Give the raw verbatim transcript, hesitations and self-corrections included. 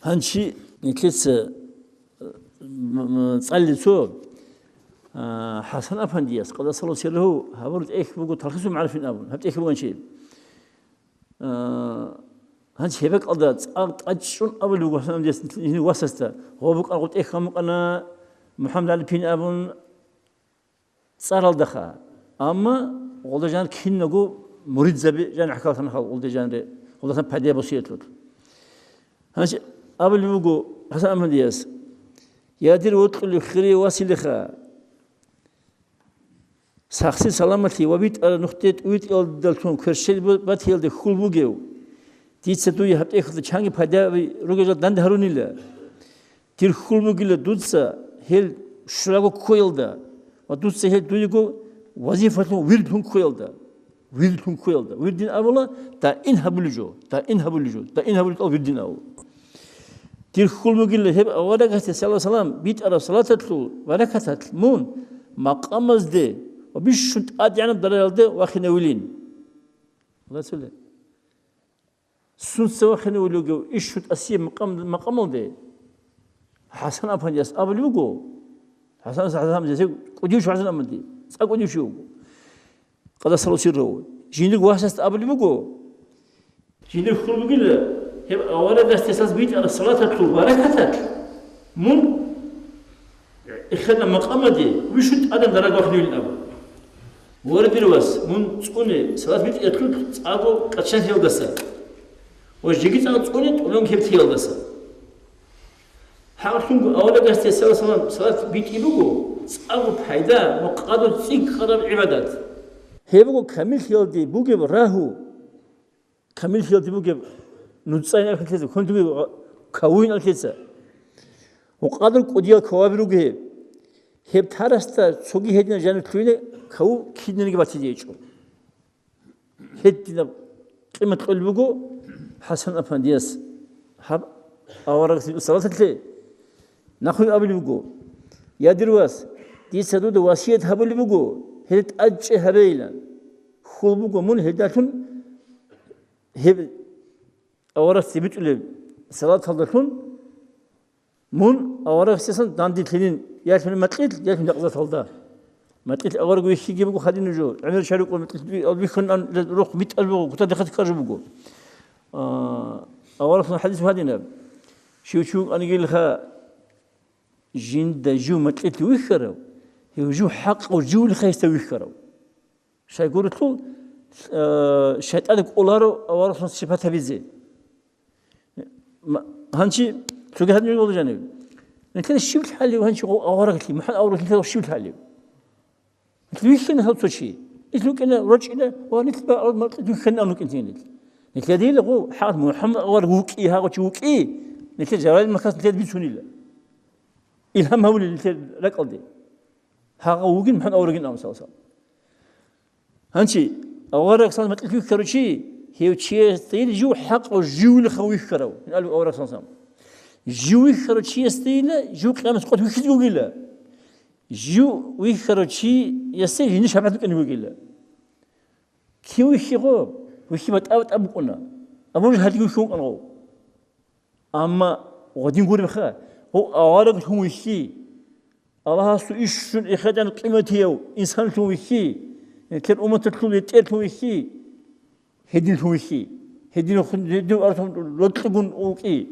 Гьанчи нилъеца, м-, м-, цӀалли цо, а, ХӀасан-апандияс, къадасаллагьу сиррагьу, гьабур тӀехь буго Талхисул МагӀарифин абун, гьаб тӀехь буган чи. А, гьанчи гьеб бакӀалда цӀакъ тӀадчӀун абулеб буго ХӀасан-апандияс нилъ-, нилъер васасда, гъо букӀаргъу тӀехь гьамукъана МухӀаммад ГӀалипин абун, цӀаралдаха. Амма гъолда жанир кинаго муридзаби жанир хӀакаллъана хал гъолда жанире, гъолдасан пайда босиялъул. Гьанже абулеб буго ХӀасан-апандияс: «Я дир вокьулев, хирияб василиха, сахси-саламалъи ва битӀараб нухде тӀувитӀиялдалъун кверщел батиялде хьул бугев, дица дуе гьаб тӀехьалда чанги пайда ругел жал данде гьарунила. Дир хьул бугила дуца гьел щулаго ккоялда ва дуца гьел дуего вазифалъун вирдлъун ккоялда». Вирдлъун ккоялда. Вирдин абула, даим гьабулеб жо, даим гьабулеб жо, даим гьабулеб тӀал вирдин абула. Дир хьул бугила гьеб аварагасде салам-салам битӀараб салаталъул баракаталъ мун макъамазде ва бищун тӀадегӀанаб даражаялде вахинавилин. Аллагьасуле. Сунца вахинавулев иш тӀасияб макъам-, макъамалде ХӀасан-апандияс абулеб буго, ХӀасан, ХӀасан, ХӀасан, кӀудияв чи ХӀасан-апанди, цӀакъ кӀудияв чи вуго. Къадасаллагьу сиррагьу. Жиндирго васасда абулеб буго, жиндир хьул бугила, гьеб аварагасде битӀараб салаталъул баракаталъ мун Эхеда макъамаде вищун тӀадан дараг вахинавилин абу. Ва, дир вас, мун цӀуне салат битӀиялъул цӀакъго къачагьиялдаса ва жеги цӀакъ цӀуне тӀолон кептиялдаса. Гьанлъунго аварагасде салам-салам салат битӀи буго, цӀакъго пайда ва къаду цӀикӀкӀараб гӀибадат. Гьеб буго камиллъиялде бугеб рагьу. Камиллъиялде бугеб нуцӀцӀайин алъеца, хьунтуги кавуйин алъеца. Ва къадар кӀудиял каваби руго гьеб. Гьеб тарасда цоги гьединал жанир лъугьине каву кидниги батизе гьечӀо. Гьединаб къимат кьолеб буго ХӀасан-апандияс гьаб аварагасул салаталъе. Нахъе абулеб буго: «Я дир вас, дица дуда васият гьабулеб буго, гьел тӀадчӀей гьабейилан. Хьул буго мун гьелдалъун гьеб аварагасде битӀулеб салаталдалъун, мун аварагасдасан данделъилин, ялъуни макьилъ, ялъуни ракъзаталда». Макьилъ авараг вихьиги буго хадин жо, гӀемер шарикъо макьилъ вихьун ан рухъ битӀал буго, кутадихъа каржу буго. А, аварагасул хадис гьадинаб: «Щив чи вукӀанигилха жинда жив макьилъ вихьарав, гьев жив хӀакъав живлиха гьесда вихьарав». Щайгурелъул, э, шайтӀан кӀоларо аварагасул сипат гьабизе. М-, гьанчи цоги гьадин гьабулеб жанив? Нилъеда щиб лъалев гьанчи гъов авараглъи, МухӀаммад авараг нилъеда щиб лъалев? Нилъ вихьана гьав цо чи. Нилъ рукӀина, рочӀина ва нилъ ба-, ма-, вихьана ан рукӀин нилъ. Нилъеда дила гъов, хӀа, МухӀаммад авараг вукӀи, гьагъав чи вукӀи, нилъер Жабраил малъас нилъеда бицунила. Илгьам гьавулел нилъер ракӀалде. Гьагъав вугин МухӀаммад аварагин абун, саллаллагьу гӀалайгьи ва саллам. Гьанчи, авараг саллаллагьу гӀалайгьи ва саллам макьилъ вихьарав чи, гьев чиясдайила жив хӀакъав живлихъав вихьарав. Аллагьу авараг саллаллагьу гӀалайгьи ва саллам. Жив вихьарав чиясдайила жив къиямас къотӀ вихьизе вугила. Жив вихьарав чиясе жиндир шапагӀат букӀине вугила. Кин вихьи гъо? Вихьи батӀа-батӀа букӀуна. Абу Жагьалги вихьун вукӀана гъо. Амма гъодин гуребха, гъов авараглъун вихьи, Аллагьасул ишшун эхетӀан къиматияв инсанлъун вихьи, нилъер умматалъул ветӀерлъун вихьи, гьединлъун вихьи, гьедин хун-, гьедин арцун рокьигун вукӀи.